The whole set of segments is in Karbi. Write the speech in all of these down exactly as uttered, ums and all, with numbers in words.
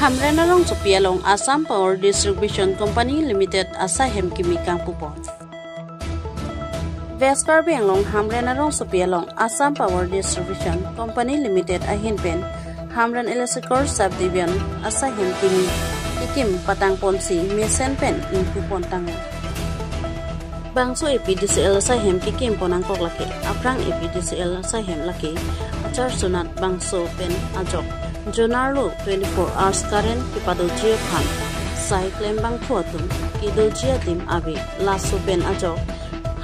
Hamren arongsopi along Assam Power Distribution Company Limited asaihem kimi kangpupon. West Karbi Anglong Hamren arongsopi along Assam Power Distribution Company Limited ahin pen Hamren Electrical Subdivision asaihem kimi kekim patangponsi mesen pen ingpupon tanglo. Bangso A P D C L asaihem kekimpon angkok lake, aphrang A P D C L asaihem lake Achar Sunat bangso pen ajok Zonal lo twenty-four hours current kepadoji aphan sai klembangphu atum kedoji adim ave, laso pen ajok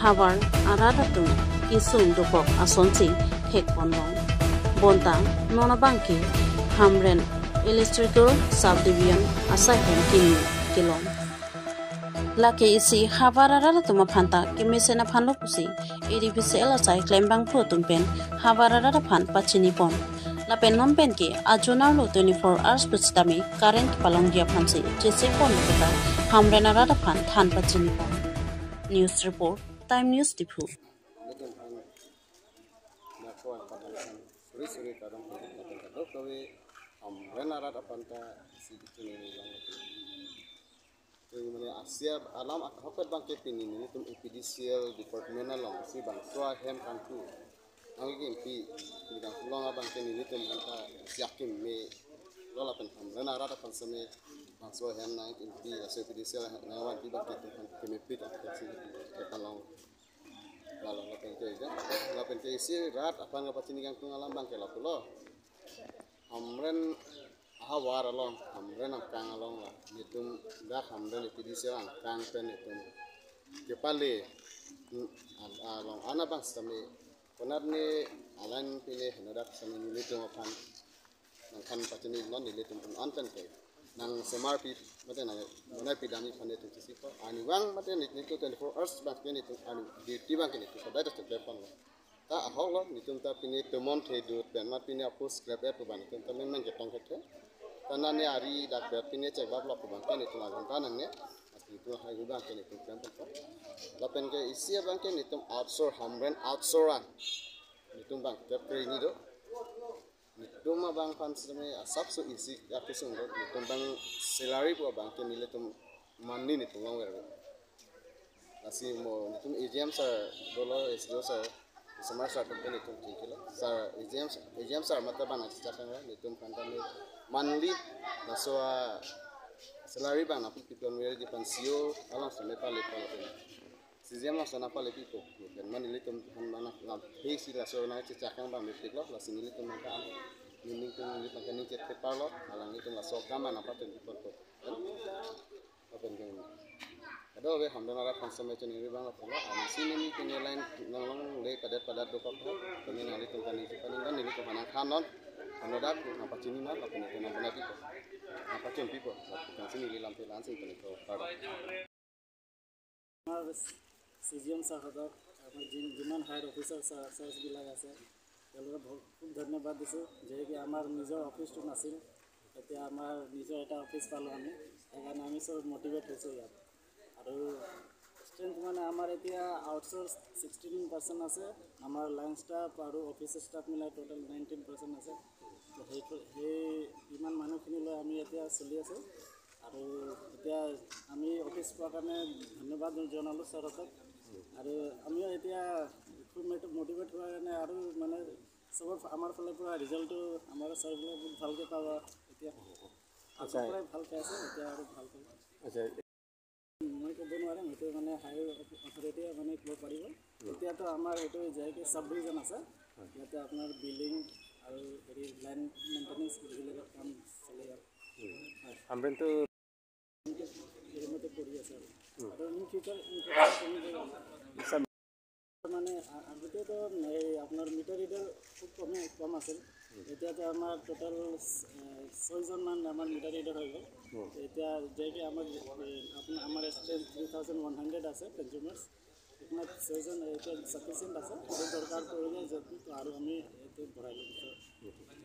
havar arat atum kesung dokok asonsi thekponlong. Bonta non abangke Hamren Electrical Subdivision asaihem kimi kelong. Lake isi havar arat atum aphanta kemesen aphanlo pusi A D P C L asai klembangphu atum pen havar arat aphan pachinipon. Lapen non penke a-zonal lo twenty-four hours pusitame current kepalongji aphansi chesekponlo puta Hamren arat aphan than pachinipon. News report, Time News Diphu. Suri suri kadang kadang kadang kadang kami Hamren arat aphanta isi bikin ini lang. Jadi mane asia alam ahokpet abangke pini nelitum A P D C L department alongsi bangso ahem kangku. Angke kimpi, pini kangkulong abangke nelitum aphanta siakim me lo lapen Hamren arat aphan seme bangso ahem nangkimpi, laso A P D C L nangvanpi abangke itum aphan kemepik aphanta si kepalong. Lalo lapen ke ida, lapen ke isi rat aphan kapachini kangtung alam abangke lapulo. Hamren ahavar along, Hamren angkang along la, nelitum dak Hamren A P D C L angkang pen nelitum kepale, hmm, al-, along ana abang sitame, konat ne alan pine henodak sitame nelitum aphan nangthan pachini non nelitum an pen ke nangsemarpi mate nang bonai pidamji aphan nelitum chisipo. Arnivang mate nelitum twenty-four hours abangke nelitum arni duty abangke nelitum kadai ta step depan lo. Ta ahok lo, nelitum ta pine tomon thedut pen ma pine apus klep et pu abang nelitum ta menmen ketong kethe. Ta nane ari dak bet pine chekbap lo pu abangke nelitum aghonta nangne. Nelitum hai hu abangke nelitum klem pen. Lapen ke isi abangke nelitum outsource, Hamren outsource an nelitum abang kep kre ni do. Nelitum abang aphan seme asapso isi akesung do, nelitum abang salary pu abangke nelitum monthly nelitum longver. Lasi mo nelitum A G M sir dolo, S D O sir, Samar sir atum pen nelitum tingkilo. Sir, A G M, A G M sir mate abang nangchechak kang nelitum aphan tame monthly laso a-salary abang nangpi pipon veri di aphan C E O along seme pale pale pen. C G M laso nangpale pipo. Pen ma nelitum aphan mana lam he si laso nangchechak kang abang mepik lo, lasi nelitum nangka nelitum nelitum nangka ningchet pepar lo, alanglitum laso akam nangpatun pipon po. Lapen ke ado ave Hamren arat aphan seme chini ri abang lapulo, ansi neli pine line nanglongle padet padet dokok ho, pine nanglitum kani si paning kan nelitum aphan nangthan non, henodak nangpachini non, lapen nelitum nangpana pipo, nangpachun pipo, lapen si neli lamthe la-an si pine ko karo. আমাৰ চি G M ছাৰহঁতক, আমাৰ যি-, যিমান higher officer sir, ছাৰ্ছবিলাক আছে, তেওঁলোকক বহুত, খুব ধন্যবাদ দিছোঁ। যিহেতু আমাৰ নিজৰ অফিচটো নাছিল, এতিয়া আমাৰ নিজৰ এটা অফিচ পালোঁ আমি, সেইকাৰণে আমি চব মটিভেট হৈছোঁ ইয়াত। আৰু ষ্ট্ৰেংথ মানে আমাৰ এতিয়া আউটচ'ৰ্চ ছিক্সটিন পাৰ্চেণ্ট আছে, আমাৰ লাইন ষ্টাফ আৰু অফিচ ষ্টাফ মিলাই টোটেল নাইনটিন পাৰ্চেণ্ট আছে। তো সেই, সেই ইমান মানুহখিনি লৈ আমি এতিয়া চলি আছোঁ। আৰু এতিয়া আমি অফিচ পোৱাৰ কাৰণে ধন্যবাদ জনালোঁ ছাৰহঁতক। আৰু আমিও এতিয়া খুব মটি-, মটিভেট হোৱাৰ কাৰণে আৰু মানে চবৰ ফা-, আমাৰ ফালৰ পৰা ৰিজাল্টটো আমাৰ ছাৰবিলাক বহুত ভালকৈ পাব এতিয়া। আগৰ আচ্ছা। পৰাই ভাল পাই আছে, এতিয়া আৰু ভাল পাব। আচ্ছা। মই ক'ব নোৱাৰিম, সেইটো মানে হায়াৰ অথ-, অথৰিটিয়ে মানে ক'ব পাৰিব। এতিয়াতো আমাৰ এইটো জে আই কে ছাব ডিভিজন আছে, ইয়াতে আপোনাৰ বিলিং আৰু হেৰি লাইন মেইনটেনেন্স এইবিলাকৰ কাম চলে আৰু। হয়। হামৰেনটো এইমতে কৰি আছে আৰু। আৰু ইন ফিউচাৰ, ইন ফিউচাৰ মানে আ-, আগতেতো এই আপোনাৰ মিটাৰ ৰিডাৰ খুব কমে, কম আছিল। এতিয়াতো আমাৰ টোটেল, এ, ছয়জনমান আমাৰ মিটাৰ ৰিডাৰ হৈ গ'ল। এতিয়া যিহেতু আমাৰ, এ, আপোনাৰ, আমাৰ strength three thousand one hundred আছে কনজিউমাৰ্ছ। আপোনাৰ ছয়জন এতিয়া ছাফিচিয়েণ্ট আছে, আৰু দৰকাৰ পৰিলে যদি আৰু আমি এইটো বঢ়াই ল'ম।